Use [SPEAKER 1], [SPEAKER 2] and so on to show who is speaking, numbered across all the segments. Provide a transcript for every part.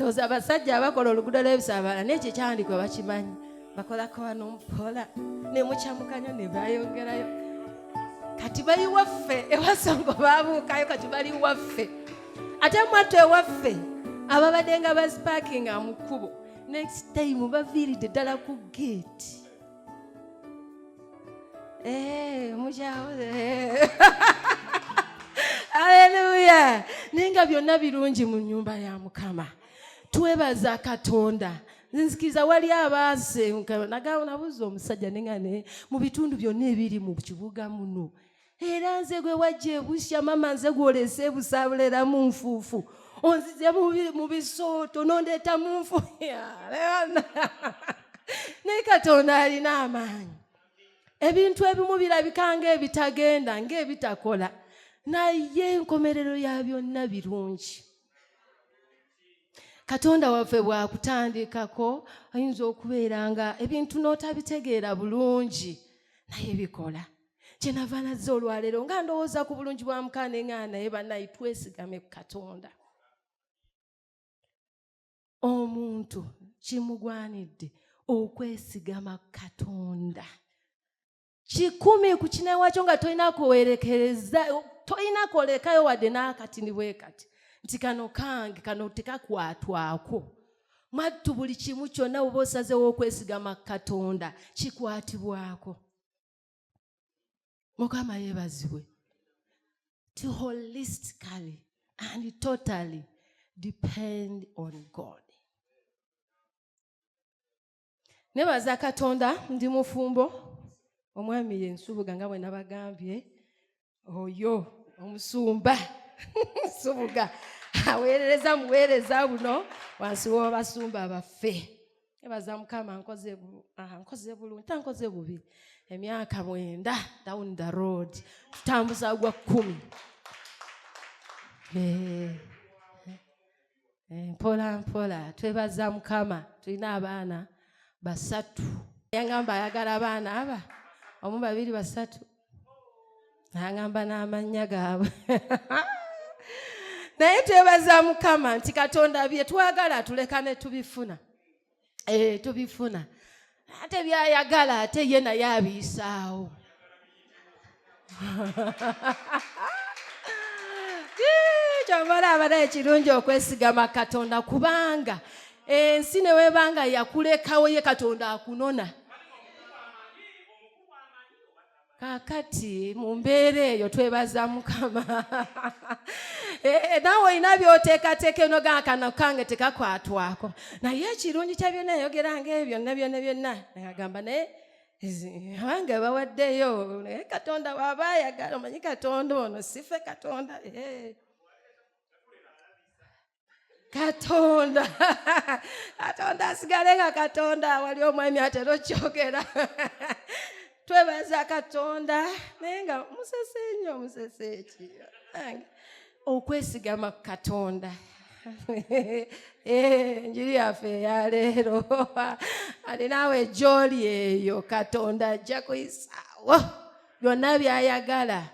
[SPEAKER 1] Ndowooza abasajja abakola oluguudo lw'ebusaabala n'ekyo ekyawandikibwa bakimanyi. Bakolako wano mpola ne mukyamukanya ne bayongerayo. Kati bali waffe ewasongo babuukayo, kati bali waffe. Ate mwattu ewaffe ababadde nga bazipaakinga mu kkubo, next time baviiridde ddala ku gate. Eh, mukyawoze. Haleluya! Naye nga byonna birungi mu nnyumba ya Mukama. Twebaza Katonda. Nzikiriza wali abaase nabuuza omusajja nenga ne mu bitundu byonna ebiri mu kibuga muno, era nze gwe wajja ebusya mama, nze gwolese ebusabulera mu nfuufu, onzize mu bisooto nondeeta mu nfu. Naye Katonda alina amaanyi. Ebintu ebimu birabika ng'ebitagenda, ng'ebitakola, naye enkomerero ya byonna birungi. Katonda waffe bw'akutandikako ayinza okubeera nga ebintu n'otabitegeera bulungi, naye bikola. Kyenava nazze olwaleero nga ndowooza ku bulungi bwa Mukama, ne ŋŋamba naye bannaye twesigame ku Katonda. Omuntu kimugwanidde okwesigama Katonda 100 ku kinewakyo, nga tolina kuwerekereza, tolina kwolekayo wadde n'akatini bwe kati nti kano kange, kano tekakwatwako. Mwattu buli kimu kyonna bw'oba osazeewo okwesigama Katonda kikwatibwako. Mukama yeebazibwe. To holistically and totally depend on God. Nebaza Katonda ndi mufumbo, omwami ye Nsubuga nga bwe nabagambye, oyo omusumba Nsubuga aweerereza muweereza buno wansi w'abasumba baffe. Nebaza Mukama nkoze bulungi, tankoze bubi. Emyaka 9 down the road, tutambuza gwa 10. Mpola mpola twebaza Mukama, tulina abaana 3. Yangamba ayagala abaana aba 1, 2, 3, n'angamba n'amannya gaabwe. Naye twebaza Mukama nti Katonda bye twagala tuleka ne tubifuna. Tubifuna. Ate byayagala ate ye naye abiyisaawo. Kyomala abala ekirungi okwesigama Katonda, kubanga ensi ne webanga yakulekawo ye Katonda akunona. Kaakati mu mbeera eyo twebaza Mukama. Naawe olina by'oteekateeka eno ga kano kange tekakwatwako, naye ekirungi kya byonna yayogera ng'ebyo byonna byonna byonna agamba naye abange bawaddeyo, naye Katonda bw'aba ayagala, omanyi Katonda ono si ffe Katonda. Katonda Katonda asigale nga Katonda. Wali omwami atera okyogera. Twebaza Katonda naye nga musese nnyo, musese ki okwesigama Katonda. Enjiri yaffe eya leero ali naawe gy'oli eyo, Katonda ajja kuyisaawo byonna by'ayagala.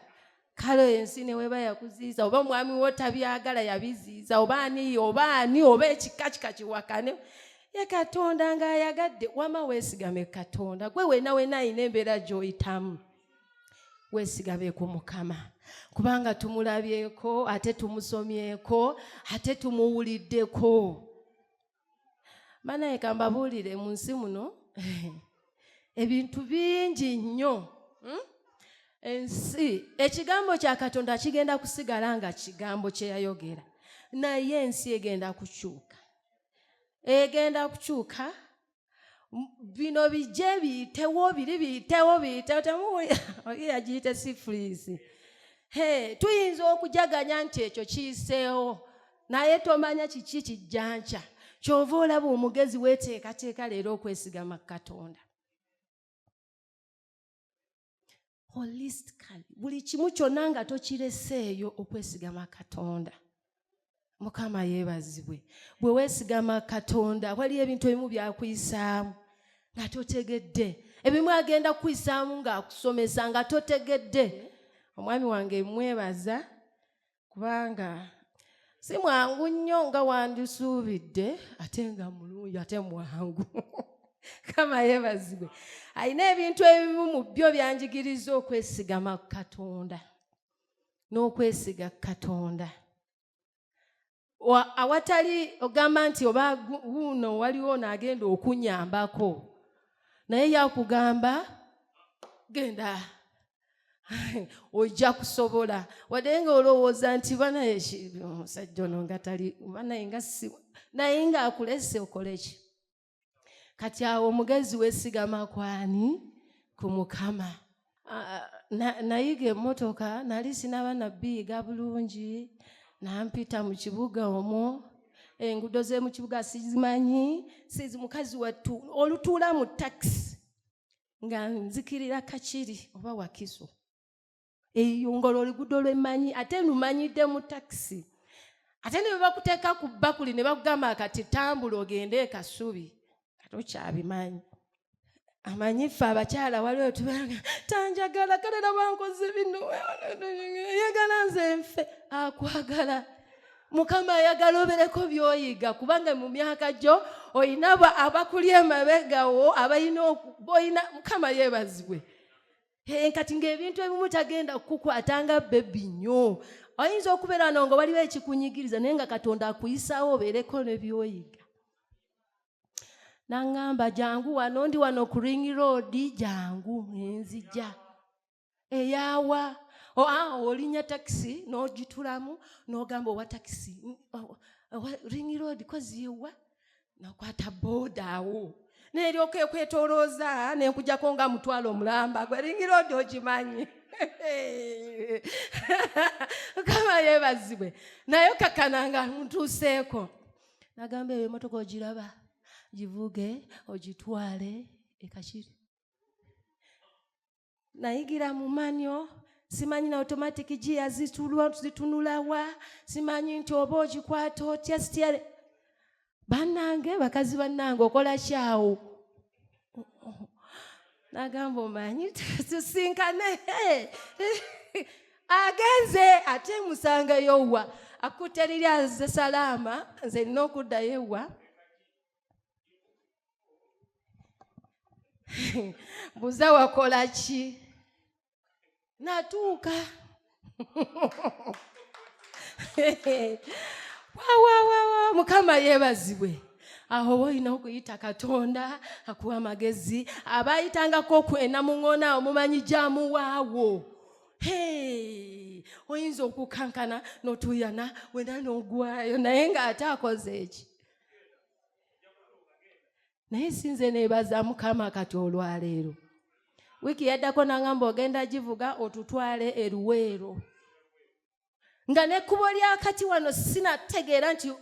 [SPEAKER 1] Kale ensi ne weba yakuziiza, oba omwami wo tabyagala yabiziiza, oba ani oba ani oba ekika kika kiwakane, ye Katonda ng'ayagadde. Wama weesigame Katonda. Gwe wena wena alina embeera gy'oyitamu, weesigame ku Mukama, kubanga tumulabyeko, ate tumusomyeko, ate tumuwuliddeko. Banaye kambabuulire, mu nsi muno ebintu bingi nnyo. Ensi, ekigambo kya Katonda kigenda kusigala nga kigambo kye yayogera, naye ensi egenda kukyuka, egenda kukyuka. Bino bijje biyitewo, biri biyitewo, biyitewo. Temuwulira oli yagiyite sifulisi. Tuyinza okujaganya nti ekyo kiyiseewo, naye tomanya kiki kijja nkya. Kyova olaba omugezi weeteekateeka leero okwesigama Katonda holistically, buli kimu kyonna nga tokireseeyo okwesigama Katonda. Mukama yeebazibwe. Bwe weesigama Katonda, waliyo ebintu ebimu byakuyisaamu nga totegedde, ebimu agenda kukuyisaamu ng'akusomesa nga totegedde. Omwami wange mwebaza kubanga Si mwangu nnyo nga wandisuubidde, ate nga mulungi ate mwangu. Kama yeebazibwe. Alina ebintu ebimu mu byo byanjigiriza okwesigama Katonda n'okwesiga Katonda. Awatali ogamba nti oba wuuno waliwo naagenda okunyambako, naye yakugamba genda ojja kusobola, wadde nga olowooza nti banaye omusajja ono nga tali banaye nga si, naye ng'akulese okole ki? Kati awo omugezi weesigama kwani? Ku Mukama. Nayiga emmotoka, nali sinaba nabiyiga bulungi, nampita mu kibuga omwo, enguudo z'emu kibuga sizimanyi, sizi. Mukazi wattu olutuula mu takisi nga nzikirira Kakiri oba Wakiso eyo, ng'olwo oluguudo lwemmanyi ate lumanyidde mu takisi, ate ne bakuteeka ku bbakuli ne bakugamba kati tambula ogende e Kasubi, ate okyabimanyi. Amanyi ffe abakyala waliwo tubanga tanjagala, kale laba nkoze bino, yagala nze nfe. Akwagala Mukama, ayagala obereko by'oyiga, kubanga mu myaka gyo oyina abakuli emabegawo abalina boyina. Mukama yeebazibwe. Kati ng'ebintu ebimu tagenda kukukwata nga baby nnyo. Oyinza okubeera no nga waliwo ekikunyigiriza, naye nga Katonda akuyisaawo obeereko ne by'oyiga. Naŋŋamba jangu wano, ndi wano ku Ring Road, jangu. Nenzija eyawa olinnya takisi n'ogitulamu n'ogamba owa takisi, owa Ring Road koziyewa, nakwata booda awo neryoka ekwetolooza nenkujjako nga mutwalo omulamba gwe. Ring Road ogimanyi? Mukama yeebazibwe. Naye kakana nga ntuuseeko, nagamba eyo emotoka ogiraba, givuge ogitwale ekakiri. Nayigira mu manual, simanyi na automatic giya zitunulawa, simanyi nti oba ogikwata otya steering. Bannange, bakazi bannange, okola kyawo? Nagamba omanyi tusinkane agenze ate musangayo wa akutte liri aze salaama, nze nina okuddayo ewa buza wakola ki? Natuuka wawawawa. Mukama yeebazibwe. Awo oba olina okuyita Katonda akuwa amagezi. Abayitangako enamuŋoona awo mumanyi gyamuwaawo. Oyinza okukankana n'otuuyana wena n'ogwayo, naye ng'ate akoze eki? Naye sinze neebaza Mukama. Kati olwaleero wiiki yaddako nangamba ogenda givuga otutwale eruweero, nga n'ekkubo lyakati wano sinategeera nti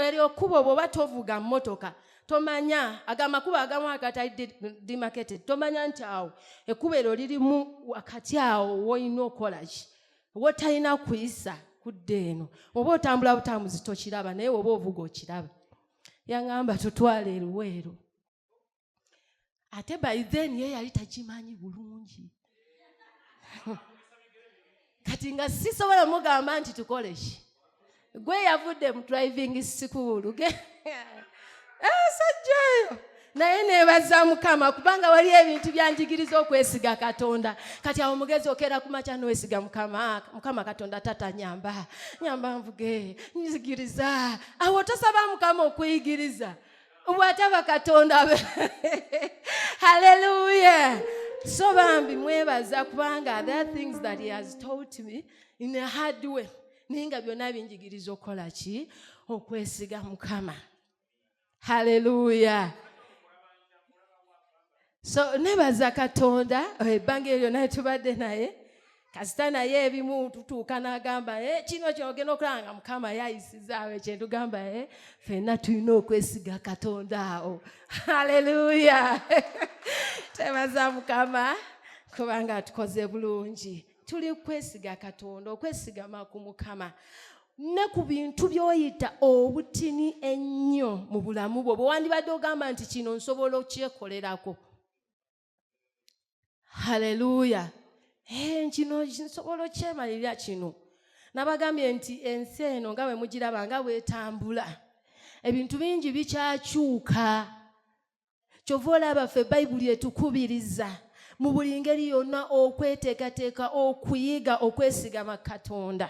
[SPEAKER 1] eryo kkubo bw'oba tovuga mmotoka tomanya aga amakubo agamu agatali demarcated, tomanya nti awo ekkubo eryo lirimu wakati awo woolina okukola ki, wotalina kuyisa kudda eno. Oba otambula butambuzi tokiraba, naye oba ovuga okiraba. Yaŋŋamba tutwale eruweero, ate by then ye yali takimanyi bulungi. Kati nga sisobola mugamba nti tukole ki, gwe yavudde mu driving school sajja eyo. Naye neebaza Mukama kubanga wali ebintu byanjigiriza okwesiga Katonda. Kati awo mugezi okeera ku makya nowesiga Mukama. Mukama Katonda, tata, nyamba, nyamba nvuge, nzigiriza. Awo tosaba Mukama okuyigiriza bw'ataba Katonda. Haleluya. So bambi mwebaza kubanga there are things that he has taught me in a hard way, naye nga byonna binjigiriza okukola ki? Okwesiga Mukama. Haleluya. So nebaza Katonda ebbanga eryo naye tubadde naye kasita, naye ebimu tutuuka n'agamba, "Eh, kino kyogenda okulaba nga Mukama yayisizaawo." Ekyentugamba, eh, ffenna tulina okwesiga Katonda awo. Haleluya. Twebaza Mukama kubanga atukoze bulungi. Tuli kwesiga Katonda, okwesigama ku Mukama ne ku bintu by'oyita obutini ennyo mu bulamu bwo, bwe wandibadde ogamba nti kino nsobola okyekolerako. Haleluya. Kino nsobola okyemalirira kino. Nabagambye nti ensi eno nga bwe mugiraba nga bwetambula, ebintu bingi bikyakyuka. Kyova olaba ffe Bayibuli etukubiriza mu buli ngeri yonna okweteekateeka, okuyiga okwesigama Katonda.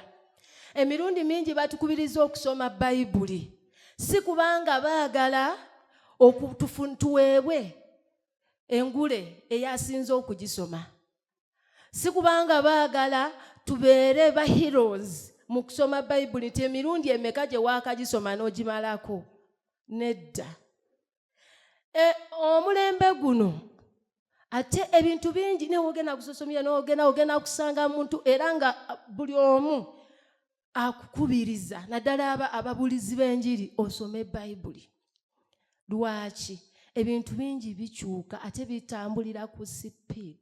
[SPEAKER 1] Emirundi mingi batukubiriza okusoma Bayibuli, si kubanga baagala tuweebwe engule eyasinze okugisoma, si kubanga baagala tubeere ba heroes mu kusoma Bayibuli, nti emirundi emeka gye waakagisoma n'ogimalako. Nedda. Omulembe guno ate ebintu bingi, newogenda ku social media, nogenda ogenda kusanga muntu era nga buli omu akukubiriza, naddala aba ababulizi b'enjiri, osome Bayibuli. Lwaki? Ebintu bingi bikyuka ate bitambulira ku speed.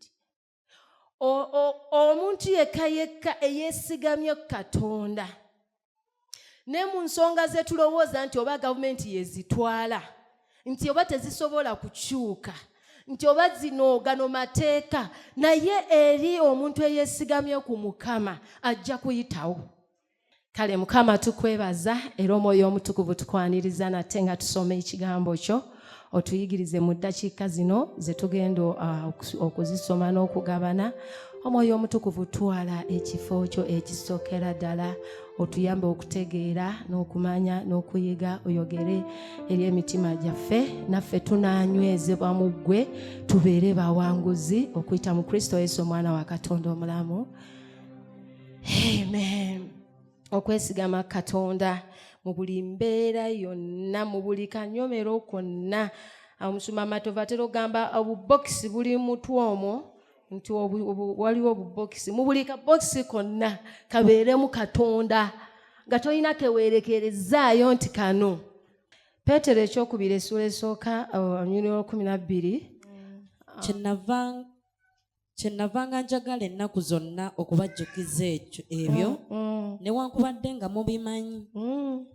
[SPEAKER 1] Omuntu yekka yekka eyeesigamye Katonda, ne mu nsonga ze tulowooza nti oba gavumenti yezitwala, nti oba tezisobola kukyuka, nti oba zino gano mateeka, naye eri omuntu eyeesigamye ku Mukama ajja kuyitawo. Kale Mukama tukwebaza, era Omwoyo Omutukuvu tukwaniriza nate nga tusoma ekigambo kyo. Otuyigirize mu ddakiika zino ze tugenda okuzisoma n'okugabana. Omwoyo Omutukuvu, twala ekifo kyo ekisookera ddala, otuyambe okutegeera n'okumanya n'okuyiga. Oyogere eri emitima gyaffe, naffe tunaanywezebwa mu ggwe, tubeere bawanguzi okuyita mu Kristo Yesu, omwana wa Katonda omulamu. Amen. Okwesigama Katonda mu buli mbeera yonna, mu buli kanyomero konna. Omusumba Matovu atera okugamba obubokisi buli mutwe omwo, nti waliwo obubokisi, mu buli kabokisi konna kabeeremu Katonda, nga tolina keweerekerezaayo nti kano. Peetero ekyokubiri essuula esooka, olunyiriri olw'12.
[SPEAKER 2] Kyennavanga njagala ennaku zonna okubajjukiza ebyo, newankubadde nga mubimanyi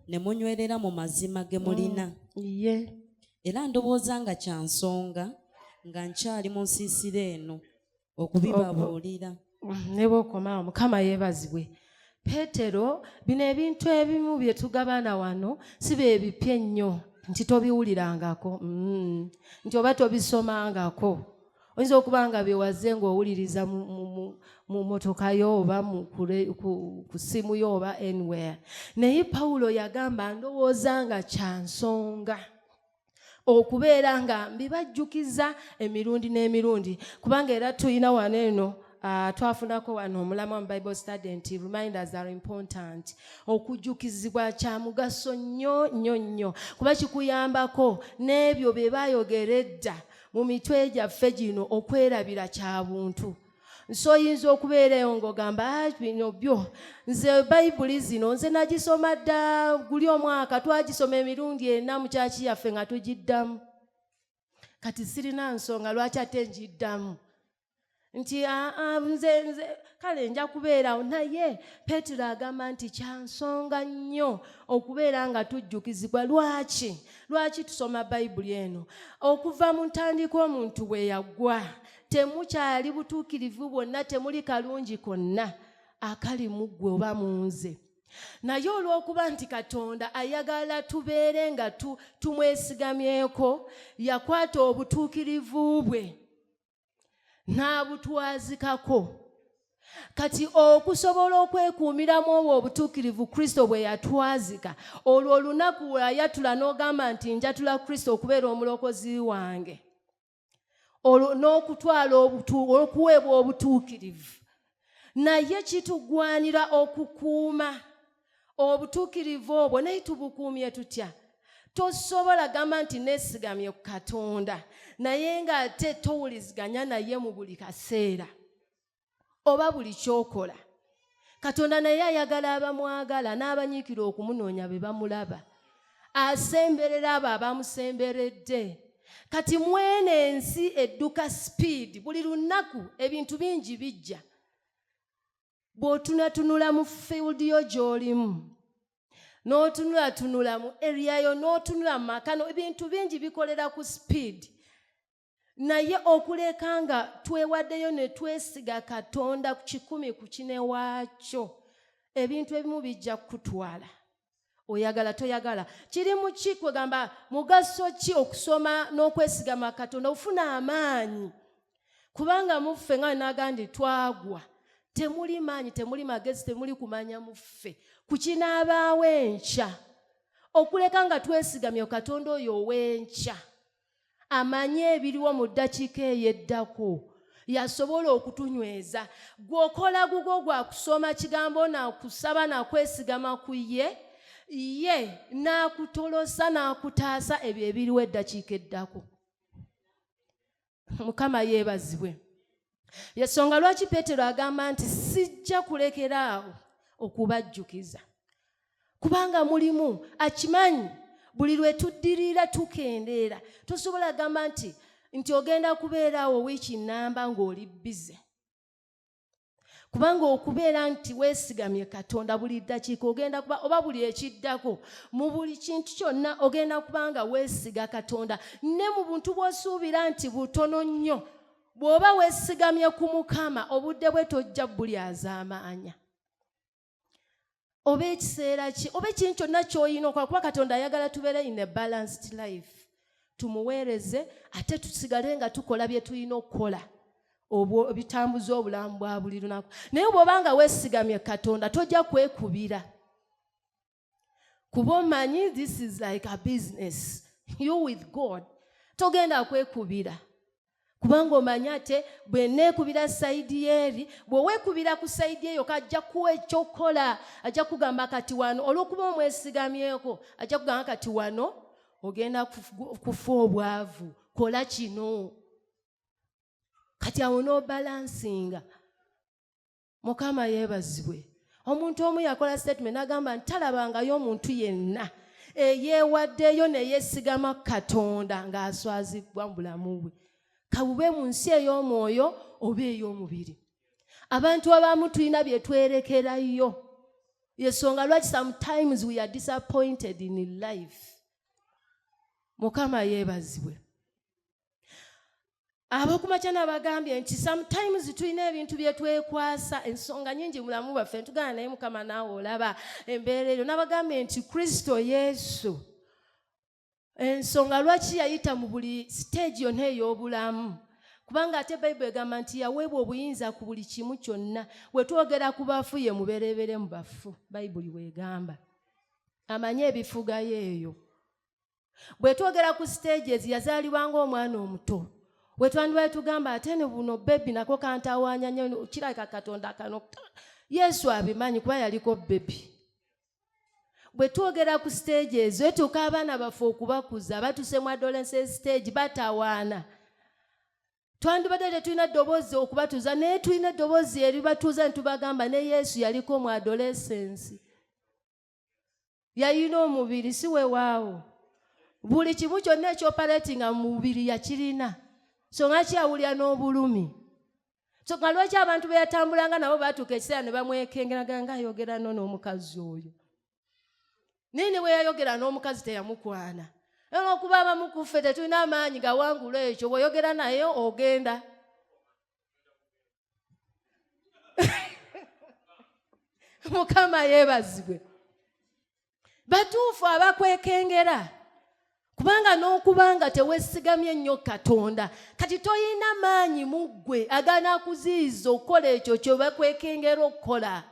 [SPEAKER 2] ne munywerera mu mazima ge mulina. Era ndowooza nga kya nsonga nga nkyali mu nsiisira eno okubibabuulira.
[SPEAKER 1] Ne bw'okomaawo, Mukama yeebazibwe. Peetero, bino ebintu ebimu bye tugabana wano si bye bipya ennyo nti tobiwulirangako, nti oba tobisomangako. Oyinza okuba nga byewaze ng'owuliriza mu motoka yo oba ku ssimu yo oba anywhere, naye Pawulo yagamba, ndowooza nga kya nsonga okubeera nga mbibajjukiza emirundi n'emirundi, kubanga era tulina wano eno, twafunako wano omulamwa mu Bible study nti reminders are important. Okujjukizibwa kya mugaso nnyo nnyo nnyo, kuba kikuyambako n'ebyo bye baayogera edda mu mitwe gyaffe gino okwerabira kya buntu. So oyinza okubeerayo ng'ogamba, "Ah, bino byo nze Bayibuli zino nze nagisoma dda, guli omwaka twagisoma emirundi 4 mu kyaki yaffe nga tugiddamu, kati sirina nsonga lwaki ate ngiddamu," nti "Aa, nze kale nja kubeerawo." Naye Peetero agamba nti kya nsonga nnyo okubeera nga tujjukizibwa. Lwaki tusoma Bayibuli eno? Okuva mu ntandikwa omuntu bwe yagwa, temukyali butuukirivu bwonna, temuli kalungi konna akali mu ggwe oba mu nze. Naye olw'okuba nti Katonda ayagala tubeere nga tumwesigamyeko, yakwata obutuukirivu bwe n'abutwazikako. Kati okusobola okwekuumiramu obwo obutuukirivu Kristo bwe yatwazika, olwo olunaku lwayatula n'ogamba nti njatula Kristo okubeera omulokozi wange, olwo n'okutwala okuweebwa obutuukirivu. Naye kitugwanira okukuuma obutuukirivu obwo. Naye tubukuumye tutya? Tosobola gamba nti neesigamye ku Katonda, naye ng'ate towuliziganya naye mu buli kaseera oba buli kyokola. Katonda naye ayagala abamwagala n'abanyiikira okumunoonya be bamulaba. Asemberera abo abamusemberedde. Kati mwene ensi edduka speed, buli lunaku ebintu bingi bijja. Bw'otunatunula mu field yo gy'olimu, n'otunulatunula mu area yo, n'otunula mu makano, ebintu bingi bikolera ku speed. Naye okuleka nga twewaddeyo ne twesiga Katonda ku 100 ku kine waakyo. Ebintu ebimu bijja kukutwala, oyagala toyagala. Kiri mu ki? Kwegamba mugaso ki okusoma n'okwesigama Katonda? Ofuna amaanyi, kubanga muffe nga nagandi twagwa, temuli maanyi, temuli magezi, temuli kumanya muffe ku kinaabaawo enkya, okuleka nga twesigamye Katonda oyo ow'enkya, amanye ebiriwo mu ddakiika eyeddako, yasobola okutunyweza. Gw'okola gugwo gwa kusoma kigambo nakusaba nakwesigama ku ye, ye n'akutolosa n'akutaasa ebyo ebiriwo eddakiika eddako. Mukama yeebazibwe. Yensonga lwaki Peetero agamba nti sijja kulekeraawo okubajjukiza, kubanga mulimu akimanyi buli lwe tuddirira tukendeera. Tosobola gamba nti ogenda kubeeraawo wiiki nnamba ng'oli busy, kubanga okubeera nti weesigamye Katonda buli ddakiika ogenda kuba, oba buli ekiddako, mu buli kintu kyonna ogenda kuba nga weesiga Katonda. Ne mu buntu bw'osuubira nti butono nnyo, bw'oba weesigamye ku Mukama, obudde bwe tojja bulyazaamaanya, oba ekiseera ki, oba ekintu kyonna ky'olina okola, kuba Katonda ayagala tubeere in a balanced life, tumuweereze ate tusigale nga tukola bye tulina okukola ebitambuza obulamu bwa buli lunaku. Naye bw'oba nga weesigamye Katonda, tojja kwekubira, kuba omanyi this is like a business, you with God. Togenda kwekubira, kubanga omanyi ate bwe neekubira side yeeri, bw'oweekubira ku side eyo, kajja kuwa ekyokukola. Ajja kugamba kati wano, olw'okuba omwesigamyeko, ajja kugamba kati wano ogenda kufa obwavu, kola kino. Kati awo n'obalansinga. Mukama yeebazibwe. Omuntu omu yakola statement n'agamba nti talabangayo omuntu yenna eyeewaddeyo ne yeesigama Katonda ng'aswazibwa mu bulamu bwe, kabube mu nsi ey'omwoyo oba ey'omubiri. Abantu abamu tulina bye twerekerayo, yensonga lwaki sometimes we are disappointed in life. Mukama yeebazibwe. Ab'okumakya, nabagambye nti sometimes tulina ebintu bye twekwasa, ensonga nyingi mulamu bwaffe ntugana, naye Mukama naawe olaba embeera eyo. Nabagambye nti Kristo Yesu, ensonga lwaki yayita mu buli stage yonna ey'obulamu, kubanga ate Bayibuli egamba nti yaweebwa obuyinza ku buli kimu kyonna. Bwe twogera ku bafu, ye muberebere mu bafu, Bayibuli bwegamba, amanye ebifugayo eyo. Bwe twogera ku stages, yazaalibwa ng'omwana omuto, we twandibadde tugamba ate ne buno baby nako kantawaanya nnyo, kirabika Katonda kano Yesu abimanyi kuba yaliko baby. Bwe twogera ku stage ezo, etuuka abaana baffe okubakuza, batuse mu adolescence stage, batawaana. Twandibadde tetulina ddoboozi okubatuuza, naye tulina eddoboozi eribatuuza ne tubagamba ne Yesu yaliko mu adolescence, yalina omubiri, si weewaawo? Buli kimu kyonna ekyoperatinga mu mubiri yakirina, so nga kyawulira n'obulumi. So nga lwaki abantu be yatambulanga nabo baatuuka ekiseera ne bamwekengeraga nga ayogera no n'omukazi oyo, naye ne bwe yayogera n'omukazi teyamukwana. Olwokuba abamu ku ffe tetulina amaanyi gawangula ekyo, bw'oyogera naye ogenda. Mukama yeebazibwe. Batuufu abakwekengera, kubanga n'okubanga teweesigamye nnyo Katonda, kati toyina maanyi mu ggwe aganaakuziyiza okukola ekyo kye bakwekengera okukola.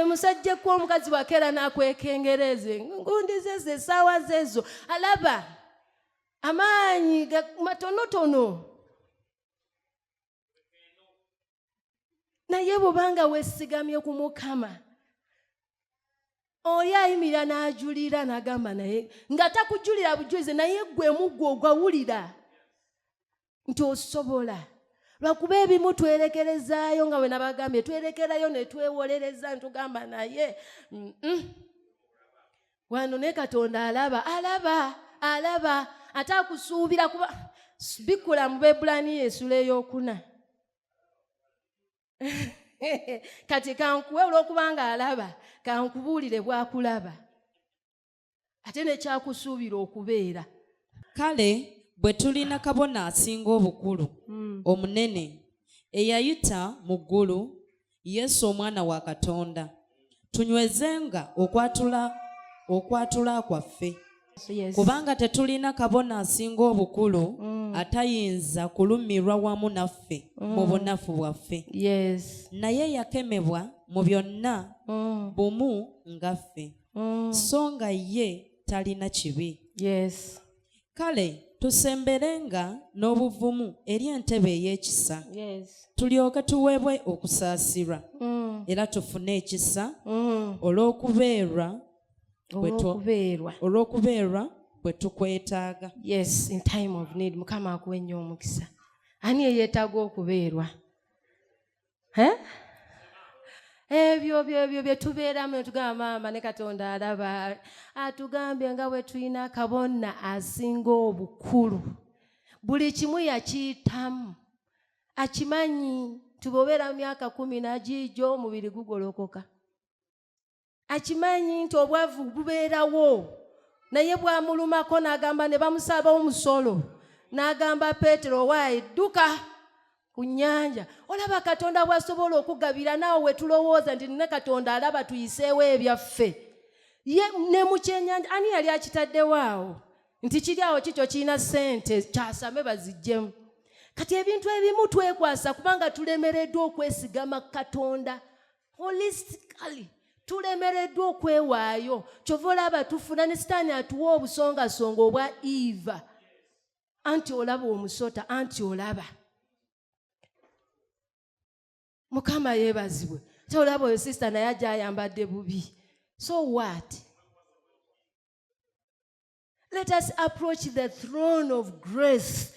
[SPEAKER 1] Musajja ku omukazi wakeera n'akwekengera ezo ngundi zezo, essaawa zezo, alaba amaanyi matonotono. Naye bw'obanga weesigamye ku Mukama, oli ayimirira n'ajulira n'agamba, naye nga takujulira bujulizi, naye ggwe muggwe ogwawulira nti osobola. Lwakuba ebimu twerekerezaayo, nga bwe nabagambye, twerekerayo ne twewolereza ntugamba naye wano ne Katonda alaba, alaba, alaba, ate akusuubira kuba bikkula mu Baebbulaniya essula ey'okuna. Kati kankuwe, olw'okubanga alaba, kankubuulire bw'akulaba ate nekyakusuubira okubeera.
[SPEAKER 2] Kale bwe tulina kabona asinga obukulu Omunene eyayita mu ggulu, Yesu omwana wa Katonda, tunywezenga okwatula kwaffe. Kubanga tetulina kabona asinga obukulu atayinza kulumirwa wamu naffe mu bunafu bwaffe, naye yakemebwa mu byonna bumu nga ffe, so nga ye talina kibi. Kale tusemberenga n'obuvumu eri entebe ey'ekisa, tulyoke tuweebwe okusaasirwa era tufune ekisa
[SPEAKER 1] olw'okubeerwa
[SPEAKER 2] olw'okubeerwa bwe tukwetaaga.
[SPEAKER 1] Yes, in time of need. Mukama akuwa ennyo omukisa. Ani eyeetaaga okubeerwa? Eh? Ebyo byebyo bye tubeeramu ne tugamba, maama, ne Katonda alaba. Atugambye nga bwe tulina kabona asinga obukulu, buli kimu yakiyitamu, akimanyi nti bw'obeera mu myaka 10 nagiijo omubiri gugolokoka, akimanyi nti obwavu bubeerawo, naye bwamulumako n'agamba ne bamusaba omusolo, n'agamba Peetero, "Waayi, dduka ku nnyanja." Olaba Katonda bw'asobola okugabira, naawe we tulowooza nti ne Katonda alaba tuyiseewo ebyaffe, ye ne mu kyennyanja ani yali akitaddewo awo nti kiri awo kikyo kirina ssente kyasame baziggyemu? Kati ebintu ebimu twekwasa kubanga tulemereddwa okwesigama Katonda holistically, tulemereddwa okwewaayo. Kyova olaba tufuna ne Sitaani atuwa obusongasonga obwa Eva, anti olaba omusota, anti olaba. Mukama yeebazibwe. Te olaba oyo sister naye ajja ayambadde bubi. So what? Let us approach the throne of grace,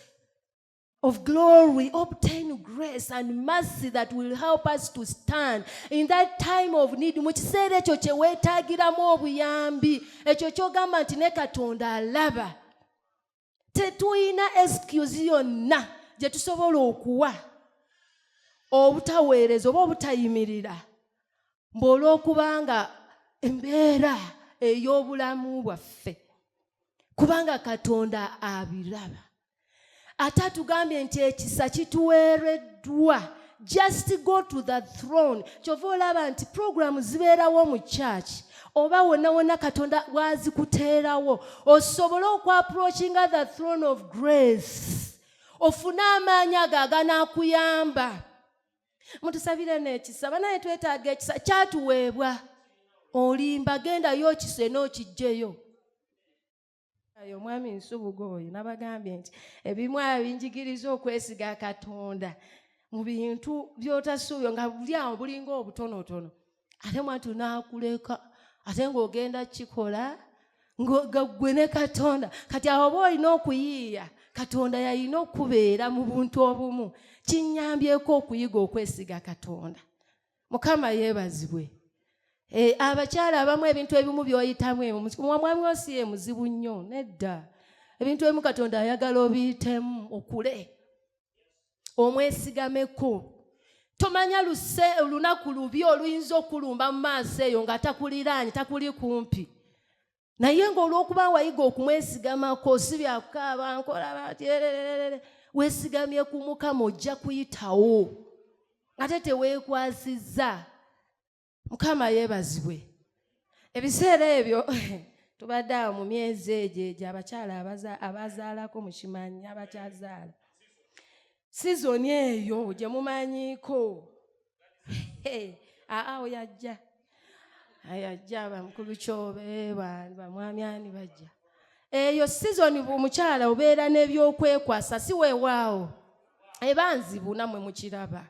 [SPEAKER 1] of glory, obtain grace and mercy that will help us to stand in that time of need. Mu kiseera ekyo kye weetaagiramu obuyambi, ekyo ky'ogamba nti ne Katonda alaba, tetulina excuse yonna gye tusobola okuwa obutaweereza oba obutayimirira mbu olw'okubanga embeera ey'obulamu bwaffe, kubanga Katonda abiraba. Ate atugambye nti ekisa kituweereddwa. Just go to the throne. Kyova olaba nti programu zibeerawo mu church oba wonna wonna, Katonda bw'azikuteerawo osobole okuapproachinga the throne of grace, ofune amaanyi ago aganaakuyamba. Mutusabire n'ekisa, banaye twetaaga ekisa. Kyatuweebwa, olimba, gendayo okise n'okijjeyo. Oyo omwami Nsubuga oyo nabagambye nti ebimu abinjigiriza okwesiga Katonda mu bintu by'otasuubira, nga buli awo bulinga obutonotono, ate mwatu n'akuleka, ate ng'ogenda kikola nga ggwe ne Katonda. Kati awo oba olina okuyiiya, Katonda yalina okubeera mu buntu obumu. Kinyambyeko okuyiga okwesiga Katonda. Mukama yeebazibwe. Abakyala abamu ebintu ebimu by'oyitamu, omwami wo si ye muzibu nnyo, nedda. Ebintu ebimu Katonda ayagala obiyitemu okule, omwesigameko. Tomanya luse olunaku lubi oluyinza okulumba mu maaso eyo nga takuliraanye, takuli kumpi, naye ng'olw'okuba wayiga okumwesigamako, si byakukaaba nkola batyererere, weesigamye ku Mukama, ojja kuyitawo ate teweekwasizza. Mukama yeebazibwe. Ebiseera ebyo tubadde awo mu myezi egyo egyo abakyala abazaalako mukimanyi, abakyazaala, season eyo gye mumanyiiko. Aa, oyo ajja, yajja bamukulu Kyobe, bamwami ani bajja. Eyo season omukyala obeera n'ebyokwekwasa, si weewaawo eba nzibu, nammwe mukiraba.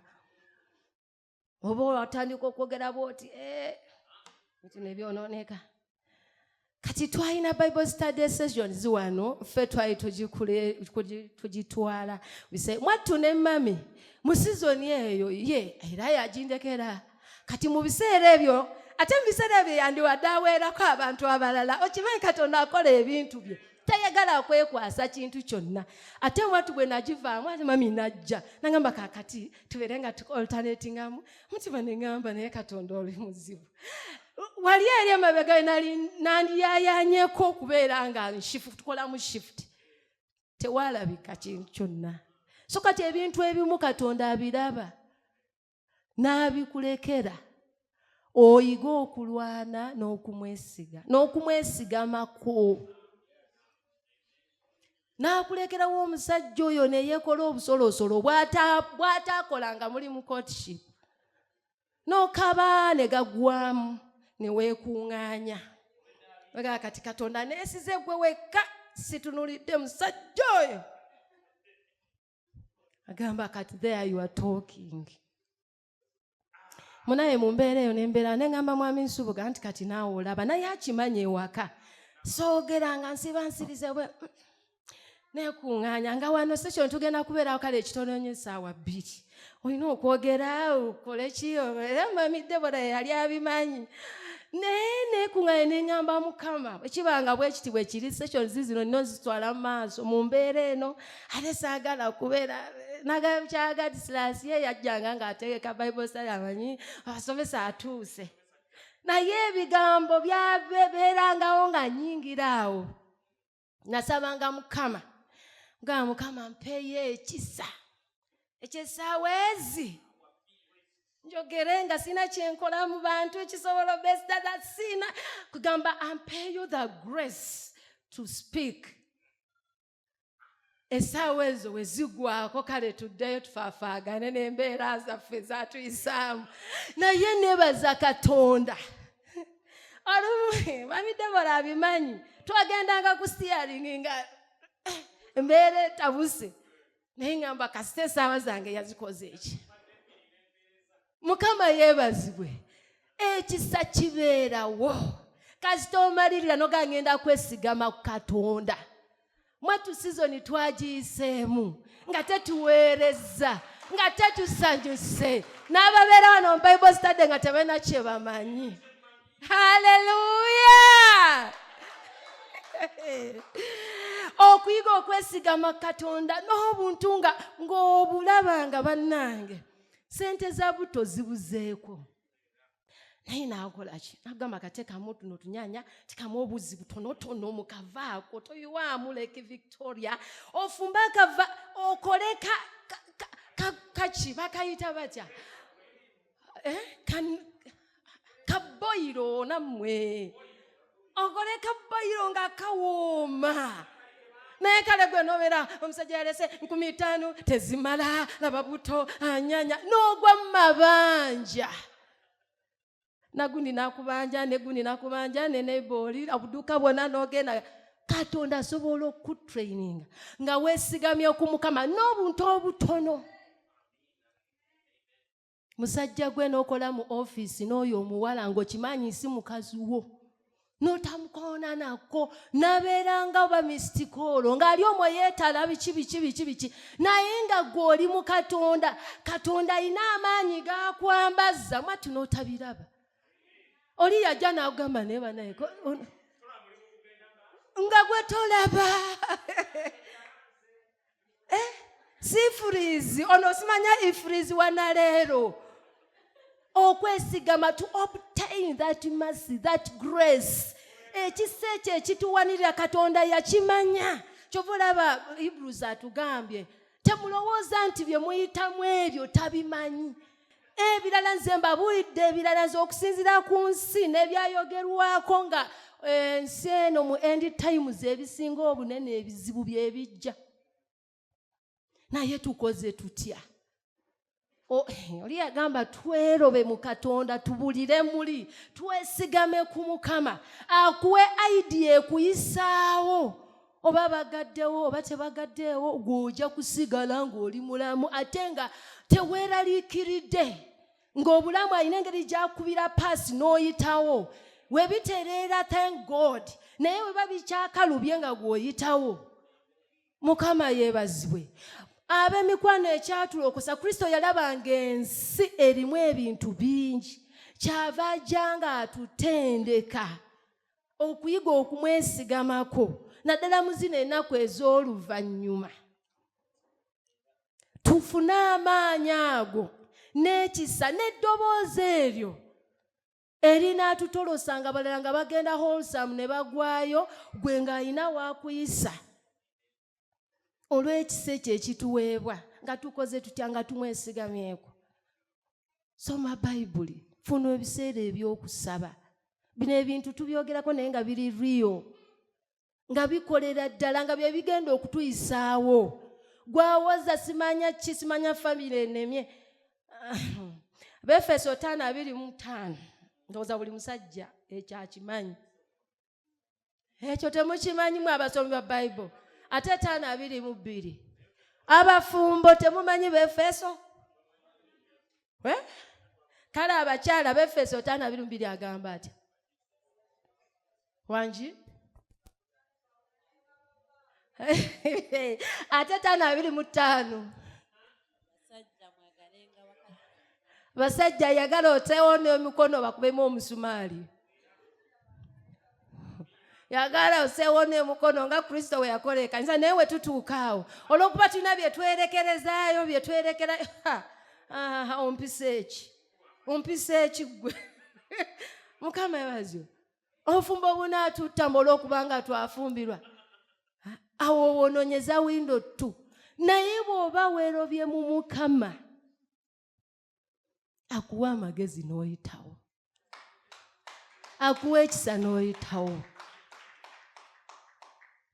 [SPEAKER 1] Oba otandika okwogera bwoti, "Eh, nti nebyonooneka." Kati twalina Bible study sessions wano, ffe twali tugitwala mwattu ne mami mu season eyo, ye era yagindekera. Kati mu biseera ebyo, ate mu biseera ebyo yandiwadde aweerako abantu abalala. Okimanyi Katonda akola ebintu bye, tayagala kwekwasa kintu kyonna. Ate mwattu bwe nagivaamu, ate mami najja nagamba, "Kakati tubeere nga tualternatingamu." Mutima neŋŋamba, "Naye Katonda oli muzibu." Wali eri emabega nali nandiyayanyeko okubeera nga tukolamu shift, tewalabika kintu kyonna. So kati ebintu ebimu Katonda abiraba n'abikulekera, oyiga okulwana n'okumwesiga n'okumwesigamako. N'akulekerawo omusajja oyo neyeekola obusolosolo bw'ataakola nga muli mu courtship, n'okaba ne gaggwamu ne weekuŋŋaanya. Ogaa kati, "Katonda, neesize gwe wekka, situnulidde musajja oyo." Agamba, "Kati there you are talking." Munaye mu mbeera eyo nembeera neŋŋamba Mwami Nsubuga nti, "Kati naawe olaba." Naye akimanyi ewaka soogera nga nsiba nsirize bwe neekuŋŋaanya nga wano session tugenda kubeerawo kale ekitono nnyo essaawa 2, olina okwogera okole ki. Era Mami Debora yali abimanyi, naye neekuŋŋaanya neŋŋamba, "Mukama, bwe kiba nga bwe kiti bwe kiri, sessions zino nina ozitwala mu maaso mu mbeera eno, ate saagala kubeera nagakyagadisilaasi." Ye yajjanga ng'ategeka Bible study, amanyi abasomesa atuuse, naye ebigambo byabeerangawo nga nnyingira awo. Nasabanga Mukama nga, "Mukama, mpeeyo ekisa ekyessaawa ezi njogere nga sina kyenkola mu bantu ekisobola obesitata, sina kugamba, ampeeyo the grace to speak." Essaawa ezo we zigwako, kale tuddeyo tufaafaagane n'embeera zaffe zatuyisaamu. Naye nebaza Katonda, olumu Mami Debora abimanyi, twagendanga ku steering nga embeera etabuse, naye ngamba kasita essaawa zange yazikoze eki. Mukama yeebazibwe, ekisa kibeerawo kasita omalirira noga ngenda kwesigama ku Katonda. Mwatu season twagiyiseemu nga tetuweereza, nga tetusanyuse, n'ababeera wano mu Bible study nga tebalina kye bamanyi. Haleluya! Okuyiga okwesigama Katonda n'obuntu nga ng'obulaba nga bannange sente za buto zibuzeeko, naye naakola ki? Nagamba, "Kateekamu tuno tunyanya, tekamu obuzi butonotono mukavaako, toyiwaamu Lake Victoria, ofumbe akava, okole kaki bakayita batya? Eh? Kaboyiro nammwe, okole kaboyiro nga kawooma." Naye kale gwe nobeera omusajja yalese 5,000 tezimala, laba buto anyanya, n'ogwa mu mabanja, nagundi nakubanja, negundi nakubanja, nenebooli obuduuka bwonna n'ogenda. Katonda asobola okutraininga nga weesigamye ku Mukama n'obuntu obutono. Musajja gwe n'okola mu ofiisi n'oyo omuwala ng'okimanyi si mukazi wo, n'otamukoona nako, n'abeeranga oba missed call ng'ali omwo yeetala biki biki biki biki, naye nga gwe oli mu Katonda. Katonda alina amaanyi gakwambaza mwatu n'otabiraba. Oli yajja n'agamba, "Naye banaye," nga gwe tolaba. Eh, sifurizi ono simanya ifurizi wanaleero okwesigama to obtain that mercy, that grace. Ekisa ekyo ekituwanirira Katonda yakimanya. Kyova olaba Hebrews atugambye, "Temulowooza nti bye muyitamu ebyo tabimanyi." Ebirala nze mbabuulidde, ebirala nze okusinziira ku nsi n'ebyayogerwako nga ensi eno mu end times, ebisinga obunene ebizibu byebijja. Naye tukoze tutya? Oli yagamba, "Twerobe mu Katonda, tubulire muli, twesigame ku Mukama akuwe idea ekuyisaawo." Oba bagaddewo oba tebagaddeewo, gw'ojja kusigala ng'oli mulamu ate nga teweeraliikiridde, ng'obulamu alina engeri gy'akubira paasi n'oyitawo. Webitereera, thank God, naye weba bikyakalubye nga gw'oyitawo. Mukama yeebazibwe. Ab'emikwano, ekyatulokosa, Kristo yalabanga ensi erimu ebintu bingi, kyava ajja nga atutendeka okuyiga okumwesigamako, naddala mu zino ennaku ez'oluvannyuma, tufune amaanyi ago n'ekisa n'eddoboozi eryo erinaatutolosa nga balala nga bagenda wholesome ne bagwayo, gwe ng'alina waakuyisa. Olw'ekisa ekyo ekituweebwa nga tukoze tutya? Nga tumwesigamyeko. Soma Bayibuli, funa ebiseera eby'okusaba. Bino ebintu tubyogerako naye nga biri real, nga bikolera ddala, nga bye bigenda okutuyisaawo. Gwawoza simanya ki, simanya famire enemye. Befeso 5:25, ndowooza buli musajja ekyo akimanyi. Ekyo temukimanyi mu abasomi ba Bayibuli? Ate 5:22, abafumbo temumanyi Befeso? Eh? Kale abakyala, Befeso 5:22 agamba atya? Wangi? Ate 5:25? Basajja, yagala oteewo n'emikono bakubemu omusumaali. Yagala oseewo n'emikono nga Kristo we yakola ekanisa. Naye we tutuuka awo, olw'okuba tulina bye twerekerezaayo, bye twerekera, ompisa eki, ompisa eki ggwe? Mukama yebazyo. Obufumbo bunaatutta mbu olw'okubanga twafumbirwa. Awo wonoonyeza window tu. Naye bw'oba weerobye mu Mukama, akuwa amagezi n'oyitawo, akuwa ekisa n'oyitawo.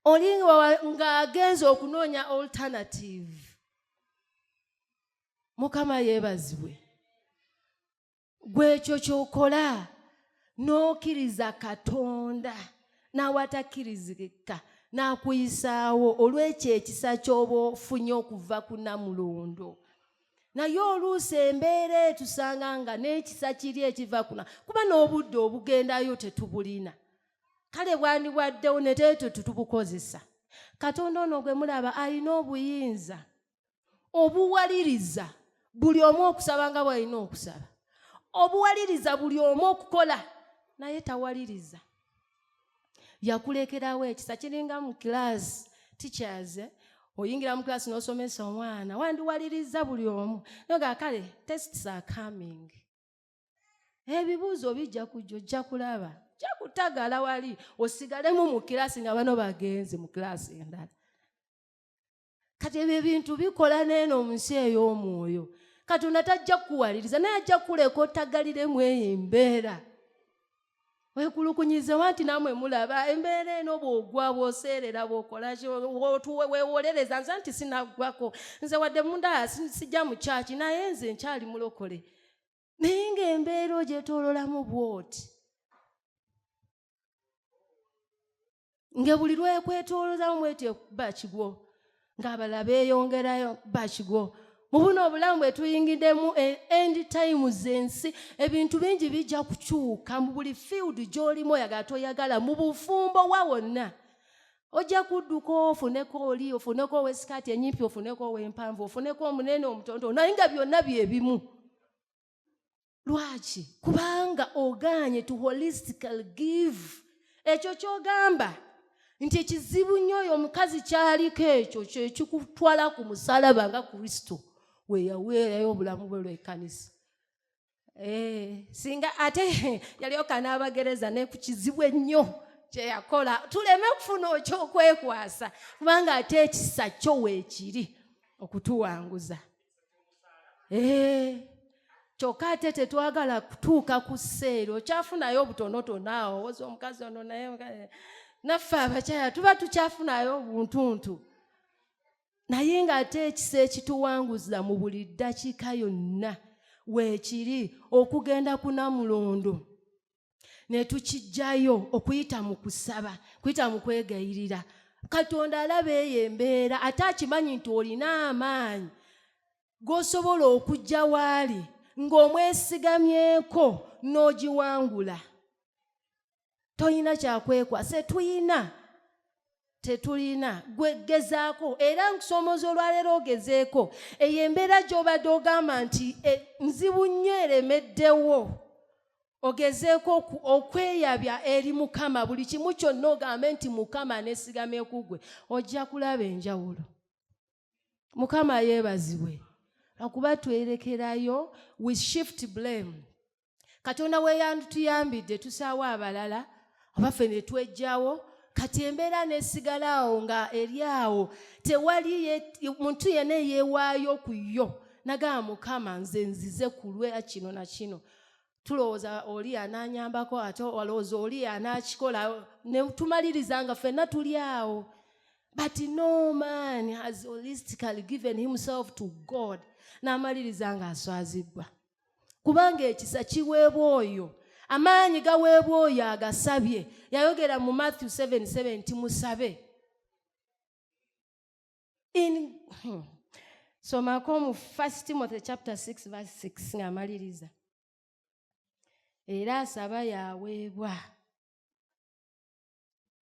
[SPEAKER 1] Oli ng'agenza okunoonya alternative. Mukama yeebazibwe. Gwe ekyo ky'okola n'okkiriza Katonda n'awatakkirizika n'akuyisaawo olw'ekyo ekisa ky'oba ofunye okuva ku Namulondo. Naye oluusi embeera etusanga nga n'ekisa kiri ekiva kuna, kuba n'obudde obugendayo tetubulina. Kale bwandibwaddewo ne teetwe tutubukozesa. Katonda ono gwe mulaba alina obuyinza obuwaliriza buli omu okusaba nga bw'alina okusaba, obuwaliriza buli omu okukola, naye tawaliriza, yakulekerawo ekisa. Kiringa mu class teachers, eh? Oyingira mu class n'osomesa omwana, wandiwaliriza buli omu, noga kale tests are coming, ebibuuzo bijja kujja, ojja kulaba, ojja kutagala wali osigalemu mu kirasi nga bano bagenze mu kirasi endala. Kati ebyo ebintu bikola neeno mu nsi ey'omwoyo. Katonda tajja kukuwaliriza, naye ajja kukuleka otagaliremu eyo embeera, wekulukunyizewa nti namwe mulaba embeera eno, bw'ogwa, bw'oseerera, bw'okola, weewolereza nze nti sinaggwako, nze wadde munda sijja mu kyaki, naye nze nkyali mulokole. Naye ng'embeera ogyetoololamu bw'oti, nga buli lwekwetoolozamu bweti ekuba kigwo, ng'abalala beeyongerayo kuba kigwo. Mu buno obulamu bwe tuyingiddemu, end times, ensi ebintu bingi bijja kukyuka mu buli field gy'olimu, oyagala toyagala, mu bufumbo wa wonna ojja kudduka ofuneko oli, ofuneko ow'esikaati enyimpi, ofuneko ow'empanvu, ofuneko omunene, omutonto, naye nga byonna bye bimu. Lwaki? Kubanga ogaanye to holistically give. Ekyo kyogamba nti kizibu nnyo oyo omukazi kyaliko, ekyo kyekikutwala ku musalaba nga Kristo we yaweerayo obulamu bwe lw'ekkanisa. Eh, singa ate yalyoka n'abagereza ne ku kizibu ennyo kyeyakola, tuleme kufuna okyokwekwasa, kubanga ate ekisa kyo weekiri okutuwanguza. Eh, kyokka ate tetwagala kutuuka ku sseeri, okyafunayo obutonotono awo owoza omukazi ono, naye naffe abakyala tuba tukyafunayo obuntuntu. Naye ng'ate ekisa ekituwanguza mu buli ddakiika yonna weekiri okugenda ku Namulondo ne tukiggyayo okuyita mu kusaba, kuyita mu kwegayirira. Katonda alaba eyo embeera, ate akimanyi nti olina amaanyi g'osobola okujja waali ng'omwesigamyeko n'ogiwangula. Toyina kyakwekwasa, tetuyina, tetulina. Gwe gezaako, era nkusomooza olwaleero ogezeeko eyo embeera gy'obadde ogamba nti nzibu nnyo, eremeddewo. Ogezeeko okweyabya eri Mukama buli kimu kyonna, ogambe nti, "Mukama, neesigamye ku ggwe." Ojja kulaba enjawulo. Mukama yeebazibwe. Lwakuba twerekerayo, we shift blame. Katonda we yandutuyambidde, tusaawo abalala, abaffe ne twejjawo. Kati embeera n'esigala awo nga eri awo, tewali muntu yenna eyeewaayo ku yo nagamba, "Mukama, nze nzize ku lwa kino na kino." Tulowooza oli anaanyambako, ate olowooza oli anaakikola, ne tumaliriza nga ffenna tuli awo. But no man has holistically given himself to God n'amaliriza nga aswazibbwa, kubanga ekisa kiweebwa oyo, amaanyi gaweebwa oyo agasabye. Yayogera mu Matthew 7:7 nti musabe. In somako mu 1 Timothy chapter 6 verse 6 ng'amaliriza. Era asaba yaweebwa.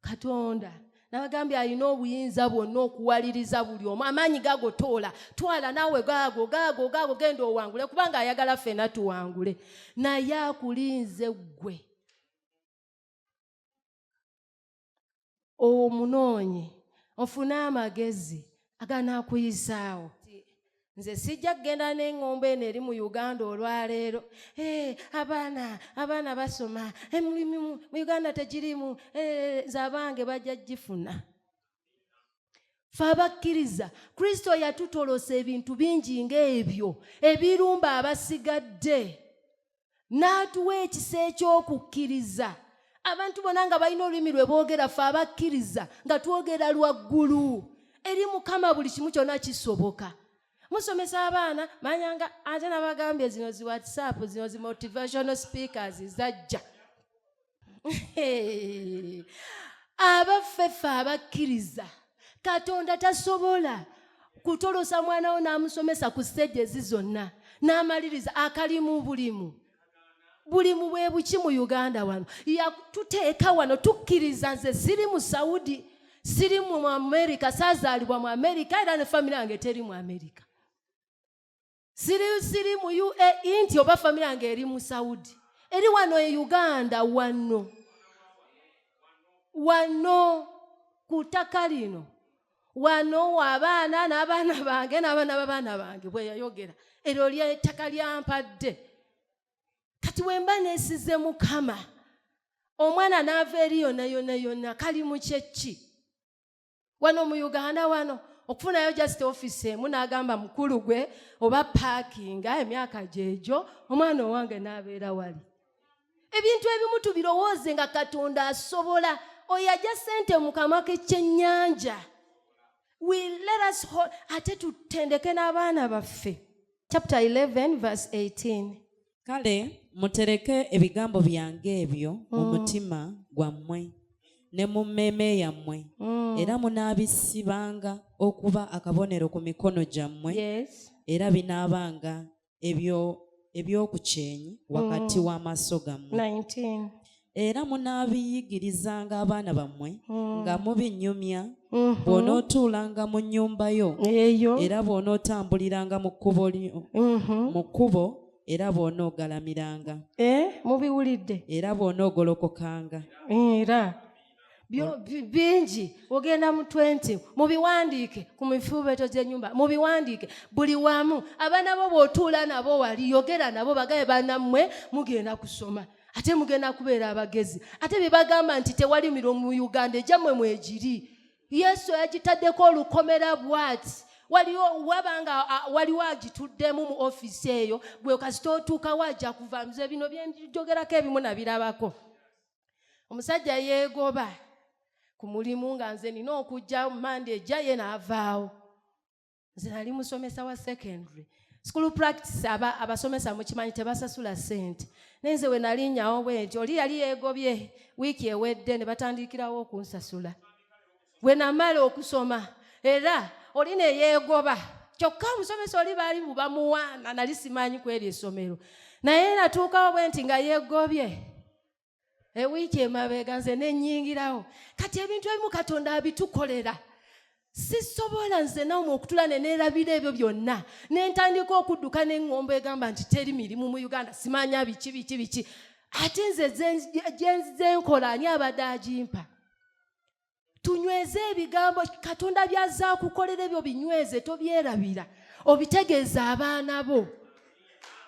[SPEAKER 1] Katonda nabagambye alina obuyinza bwonna okuwaliriza buli omu. Amaanyi gago toola, twala naawe, gaago gaago gaago, genda owangule, kubanga ayagala ffenna tuwangule. Naye akulinze ggwe omunoonye, ofune amagezi aganaakuyisaawo. Nze sijja kugenda n'eŋŋombo eno eri mu Uganda olwaleero. Eh, abaana basoma emirimu mu Uganda tegirimu. Eh, nze abange bajja gifuna. Fe abakkiriza Kristo yatutolosa ebintu bingi ng'ebyo ebirumba abasigadde, n'atuwa ekisa eky'okukkiriza. Abantu bonna nga balina olulimi lwe boogera, fe abakkiriza nga twogera lwaggulu eri Mukama. Buli kimu kyonna kisoboka. Musomesa abaana manyanga, ate nabagambye zino zi WhatsApp, zino zi motivational speakers zajja. Abaffe, ffe abakkiriza, Katonda tasobola kutolosa mwana wo n'amusomesa ku stage ezi zonna n'amaliriza akalimu bulimu bulimu bwe buki mu Uganda wano? Yatuteeka wano, tukkiriza. Nze siri mu Saudi, siri mu Amerika, saazaalibwa mu Amerika, era ne famire yange teri mu Amerika. Siri mu UAE nti oba famire yange eri mu Saudi. Eri wano e Uganda, wano wano ku ttaka lino, wano abaana n'abaana bange n'abaana b'abaana bange, bwe yayogera. Eryo lyettaka lyampadde. Kati wemba neesize Mukama, omwana n'ava eri yonna yonna yonna, kali mu kyeki wano mu Uganda wano okufunayo just office emu n'agamba mukulu gwe oba paakinga emyaka gyegyo, omwana owange n'abeera wali. Ebintu ebimu tubirowooze nga Katonda asobola. Oyo ajja ssente mu kamwa k'ekyennyanja. We let us hold, ate tutendeke n'abaana baffe. Chapter 11 verse 18.
[SPEAKER 2] Kale mutereke ebigambo byange ebyo mu mutima gwammwe ne mu mmeeme yammwe, era munaabisibanga okuba akabonero ku mikono gyammwe, era binaabanga ebyo eby'oku kyenyi wakati w'amaaso gammwe.
[SPEAKER 1] 19.
[SPEAKER 2] Era munaabiyigirizanga abaana bammwe nga mubinyumya bw'onootuulanga mu nnyumba yo,
[SPEAKER 1] eyo,
[SPEAKER 2] era bw'onootambuliranga mu kkubo lyo, mu kkubo, era bw'onoogalamiranga,
[SPEAKER 1] Eh, mubiwulidde?
[SPEAKER 2] era bw'onoogolokokanga.
[SPEAKER 1] Era bingi ogenda mu 20, mubiwandiike ku mifuubeeto gy'ennyumba, mubiwandiike buli wamu. Abaana bo bw'otuula nabo wali, yogera nabo, bagabe, "Bannammwe, mugenda kusoma, ate mugenda kubeera abagezi." Ate bye bagamba nti tewali mirimu mu Uganda, egyammwe mwegiri. Yesu yagitaddeko olukomera bw'ati. Waliwo wabanga waliwo agituddemu mu ofiisi eyo, gwe kasita otuukawo ajja kuva. Nze bino byenjogerako ebimu nabirabako. Omusajja yeegoba ku mulimu nga nze nina okujja Mande ejja, ye n'avaawo. Nze nali musomesa wa secondary school practice. Abasomesa mukimanyi tebasasula ssente, naye nze we nalinnyawo bwe nti oli yali yeegobye wiiki ewedde, ne batandikirawo okunsasula bwe namala okusoma. Era oli neyeegoba, kyokka omusomesa oli baali bubamuwaana. Nali simanyi kweri essomero, naye natuukawo bwe nti nga yeegobye ewiiki emabega, nze nennyingirawo. Kati ebintu ebimu Katonda abitukolera. Sisobola nze nawe okutula ne neerabira ebyo byonna ne ntandika okudduka n'eŋŋombo egamba nti teri mirimu mu Uganda, simanya biki biki biki. Ate nze gye nze nkola, ani abadde agimpa? Tunyweze ebigambo Katonda byazza akukolera, ebyo binyweze, tobyerabira, obitegeeza abaana bo.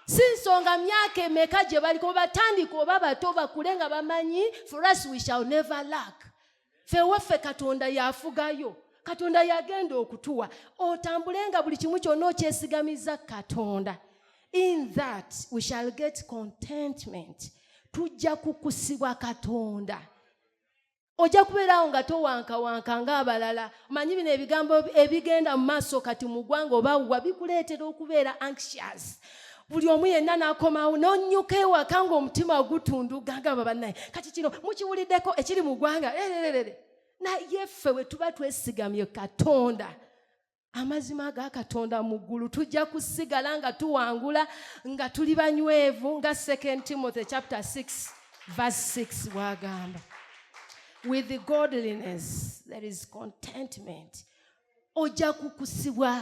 [SPEAKER 1] Si nsonga myaka emeka gye baliko, batandika oba bato, bakule nga bamanyi, for us we shall never lack. Ffe waffe Katonda yafugayo, Katonda yagenda okutuwa. Otambule nga buli kimu kyonna okyesigamiza Katonda. In that we shall get contentment. Tujja kukusibwa Katonda. Ojja kubeerawo nga towankawanka ng'abalala. Omanyi bino ebigambo ebigenda mu maaso kati mu ggwanga oba wa, bikuleetera okubeera anxious. Buli omu yenna n'akomawo n'onnyuka ewaka ng'omutima gutunduga, gamba bannaye kati kino mukiwuliddeko ekiri mu ggwanga ererere. Naye ffe bwe tuba twesigamye Katonda, amazima ga Katonda mu ggulu, tujja kusigala nga tuwangula, nga tuli banywevu, nga 2 Timothy chapter 6 verse 6 bw'agamba, with godliness there is contentment. Ojja kukusibwa.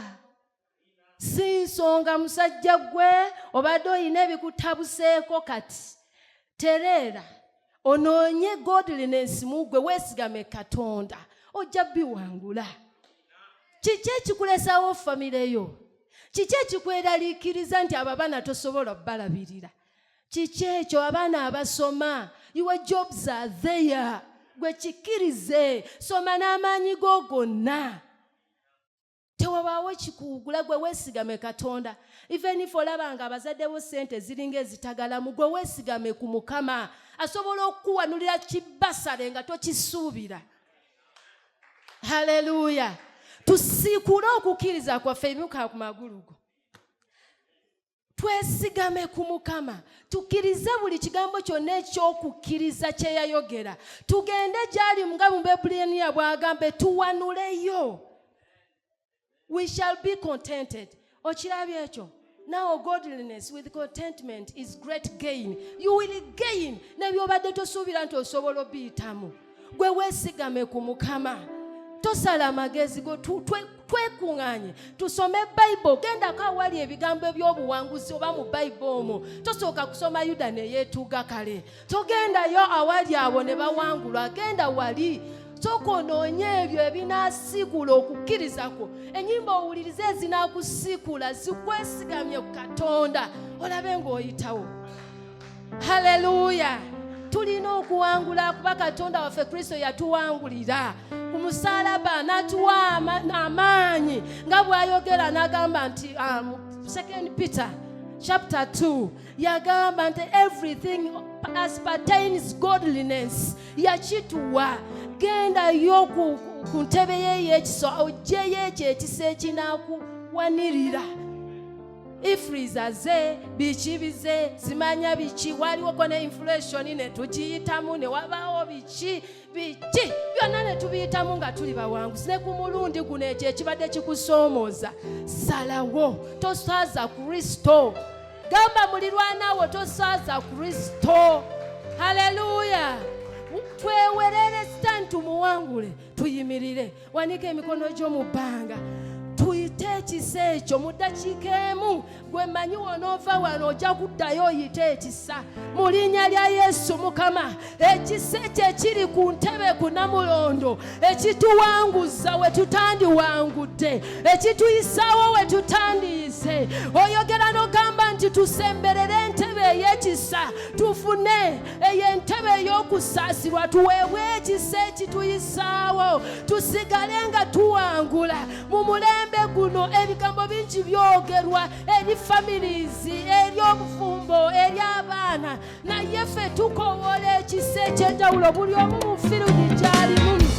[SPEAKER 1] Si nsonga musajja gwe obadde olina ebikutabuseeko, kati tereera, onoonye godliness mu gwe, weesigame Katonda, ojja biwangula. Kiki ekikulesawo famire yo? Kiki ekikweraliikiriza nti abo abaana tosobola balabirira? Kiki ekyo? Abaana abasoma, your jobs are there. Gwe kikkirize, soma n'amaanyi go gonna, tewabaawo kikuwugula. Gwe weesigame Katonda. Even if olaba nga abazadde bo sente ziringa ezitagalamu, gwe weesigame ku Mukama, asobola okukuwanulira kibasale nga tokisuubira. Haleluya! Tusiikule okukkiriza kwaffe, ebimuka ku magulu go, twesigame ku Mukama, tukkirize buli kigambo kyonna ekyokukkiriza kye yayogera, tugende gy'ali nga mu Bebbulaniya bw'agambe, tuwanuleyo. We shall be contented. Okirabye ekyo? Now godliness with contentment is great gain. You will gain nebyobadde tosuubira nti osobola obiyitamu. Gwe weesigame ku Mukama, tosala amagezi go. Twekuŋŋaanye tusome Bayibuli. Gendako awali ebigambo ebyobuwanguzi oba mu Bayibuli omwo. Tosooka kusoma Yuda neyeetuga kale, togendayo awali abo ne bawangulwa. Genda wali, sooka onoonye ebyo ebinaasiikula okukkiriza kwo, ennyimba owulirize ezinaakusiikula, zikwesigamye ku Katonda, olabe ng'oyitawo. Haleluya! Tulina okuwangula kuba Katonda waffe Kristo yatuwangulira ku musaalaba, n'atuwa amaanyi nga bw'ayogera n'agamba nti 2 Peter chapter 2 yagamba nti everything as pertains godliness yakituwa. Gendayo ku ntebe ye ey'ekisa, oggyeyo ekyo ekisa ekinaakuwanirira. Ifriza ze biki bize simanya biki, waliwoko ne inflation ne tukiyitamu, ne wabaawo biki biki byonna ne tubiyitamu nga tuli bawanguzi. Ne ku mulundi guno ekyo ekibadde kikusoomooza, salawo, toswaza Kristo. Gamba mulirwanawo, toswaza Kristo. Haleluya! Twewerere Sitaani, tumuwangule, tuyimirire. Wanika emikono gyo mu bbanga, tuyite ekisa ekyo mu ddakiika emu. Gwe manyi wonoova wano ojja kuddayo oyite ekisa mu linnya lya Yesu. Mukama, ekisa ekyo ekiri ku ntebe ku Namulondo, ekituwanguza we tutandiwangudde, ekituyisaawo we tutandiyise. Oyogera n'ogamba nti tusemberere entebe ey'ekisa, tufune eyo entebe ey'okusaasirwa, tuweebwe ekisa ekituyisaawo, tusigale nga tuwangula mu mulembe guno. Ebigambo bingi byogerwa eri families, eri obufumbo, eri abaana, naye ffe tukowoola ekisa ekyenjawulo, buli omu mu field gy'alimu.